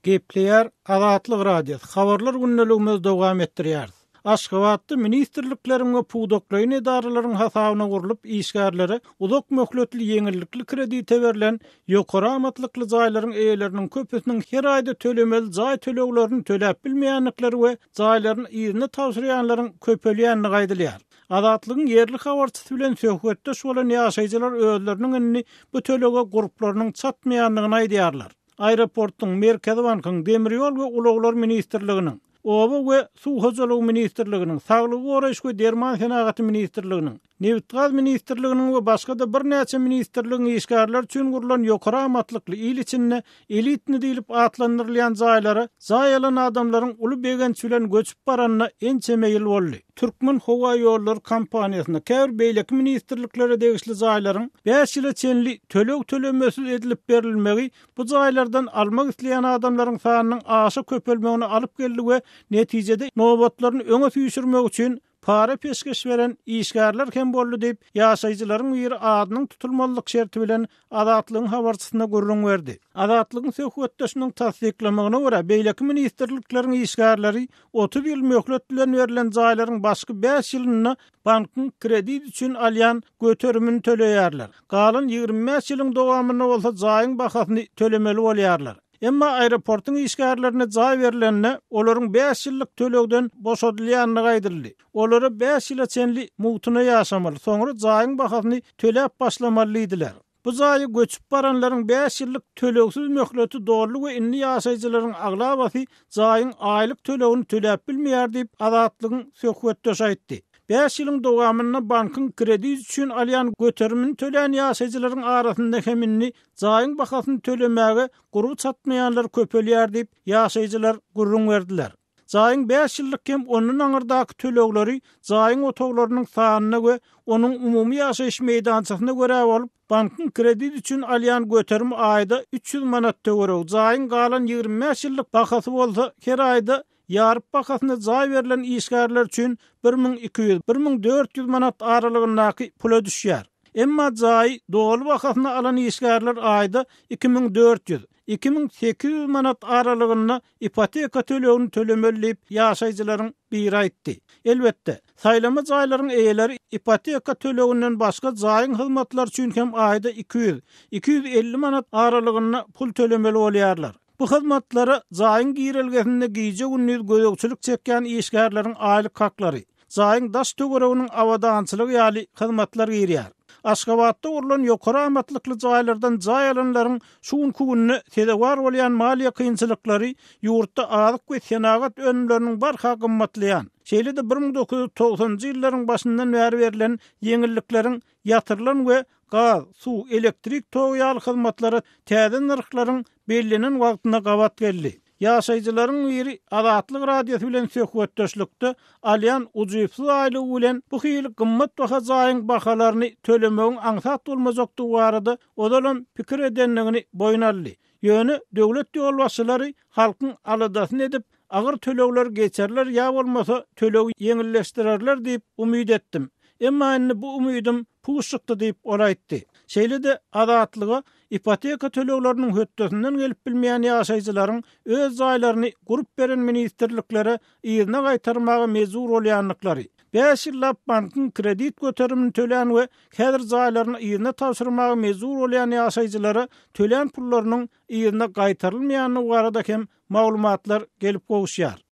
Gepleýär Azatlyk Radiosy, Habarlar gündeligimizi dowam etdirýäris. Aşgabatda ministrlikleriň we pudaklaýyn edaralaryň hasabyna gurlup, işgärlere uzak möhletli ýeňillikli kredite berlen ýokary amatlykly jaýlaryň eýeleriniň köpüsiniň her aýda tölemeli jaý töleglerini töläp bilmeýändikleri we jaýlaryny yzyna tabşyrýanlaryň köpelýändigi aýdylýar. Azatlygyň ýerli habarçysy bilen söhbetdeş bolan ýaşaýjylar özleriniň indi bu tölege gurplarynyň çatmaýandygyny aýdýarlar. Aeroportuň, Merkezi bankyň, Demir ýol we ulaglar ministrliginiň, Oba we suw hojalygy ministrliginiň, Saglygy goraýyş we derman senagaty ministrliginiň, Nebitgaz ministrliginiň we başga-da birnäçe ministrligiň işgärleri üçin gurlan ýokary amatlykly, il içinde elitni diýlip atlandyrylýan jaýlara jaý alan adamlaryň uly begenç bilen göçüp baranyna ençeme ýyl boldy. Türkmenhowaýollary kompaniýasyna, käbir beýleki ministrliklere degişli jaýlaryň bäş ýyla çenli töleg tölemesiz edilip berilmegi bu jaýlardan almak isleýän adamlaryň sanynyň aşa köpelmegine alyp geldi we netijede nobatlaryny öňe süýşürmek üçin para-peşgeş beren işgärler hem boldy diýip, ýaşaýjylaryň biri adynyň tutulmazlyk şerti bilen Azatlygyň habarçysyna gürrüň berdi. Azatlygyň söhbetdeşiniň tassyklamagyna görä, beýleki ministrlikleriň işgärleri 30 ýyl möhlet bilen berlen jaýlaryň başky bäş ýylynda bankyň kredit üçin alýan göterimini töleýärler. Galan 25 ýylyň dowamynda bolsa jaýyň bahasyny tölemeli bolýarlar. Emma aeroportuň işgärlerine jaý berlende, olaryň bäş ýyllyk tölegden boşadylýandygy aýdyldy. Olara bäş ýyla çenli mugtuna ýaşamaly, soňra jaýyň bahasyny töläp başlamaly diýdiler. Bu jaýa göçüp baranlaryň bäş ýyllyk tölegsiz möhleti doldy we indi ýaşaýjylaryň aglabasy jaýyň aýlyk tölegini töläp bilmeýär diýip, Azatlygyň söhbetdeşi aýtdy. Bäş ýylyň dowamynda bankyň kredit üçin alýan göterimini tölän ýaşaýjylaryň arasynda hem indi Jaýyň bahasyny tölemäge gurby çatmaýanlar köpelýär diýip, ýaşaýjylar gürrüň berdiler. Jaýyň bäş ýyllyk hem ondan aňyrdaky tölegleri jaýyň otaglarynyň sanyna we onuň umumy ýaşaýyş meýdançasyna görä bolup, bankyň kredit üçin alýan göterimi aýda 300 manat töweregi, jaýyň galan 25 ýyllyk bahasy bolsa her aýda Ýaryp bahasyna jaý berlen işgärler üçin 1200, 1400 manat aralygyndaky pula düşýär. Emma jaýy doly bahasyna alan işgärler aýda 2400, 2800 manat aralygynda ipoteka tölegini tölemeli diýip, ýaşaýjylaryň biri aýtdy. Elbetde, saýlama jaýlaryň eýeleri ipoteka töleginden başga jaýyň hyzmatlary üçin hem aýda 200, 250 manat aralygynda pul tölemeli bolýarlar. Bu hyzmatlara jaýyň girelgesinde gije-gündiz gözegçilik çekýän işgärleriň aýlyk haklary, jaýyň daş-töwereginiň abadançylygy ýaly hyzmatlar girýär. Aşgabatda gurlan ýokary amatlykly jaýlardan jaý alanlaryň şu günki günde sezewar bolýan maliýe kynçylyklary ýurtda azyk we senagat önümleriniň barha gymmatlaýan, şeýle-de 1990-njy ýyllaryň başyndan bäri berlen ýeňillikleriň ýatyrylan we gaz, suw, elektrik togy ýaly hyzmatlara täze nyrhlaryň bellenen wagtyna gabat geldi. Ýaşaýjylaryň biri Azatlyk Radiosy bilen söhbetdeşlikde alýan ujypsyz aýlygy bilen bu hili gymmatbaha jaýyň bahalaryny tölemegiň aňsat bolmajakdygy barada ozalam pikir edendigini boýun aldy. Ýöne döwlet ýolbaşçylary halkyň aladasyny edip, agyr tölegler geçerler ýa bolmasa tölegi ýeňilleşdirerler diýip umyt etdim. Emma indi bu umydym puç çykdy diýip, ol aýtdy. Şeýle-de Azatlyga ipoteka tölegleriniň hötdesinden gelip bilmeýän ýaşaýjylaryň öz jaýlaryny gurup beren ministrliklere yzyna gaýtarmaga mejbur bolýandyklary, bäş ýyllap bankyň kredit göterimini tölän we häzir jaýlaryny yzyna tabşyrmaga mejbur bolýan ýaşaýjylara tölän pullarynyň yzyna gaýtarylmaýandygy barada hem maglumatlar gelip gowuşýar.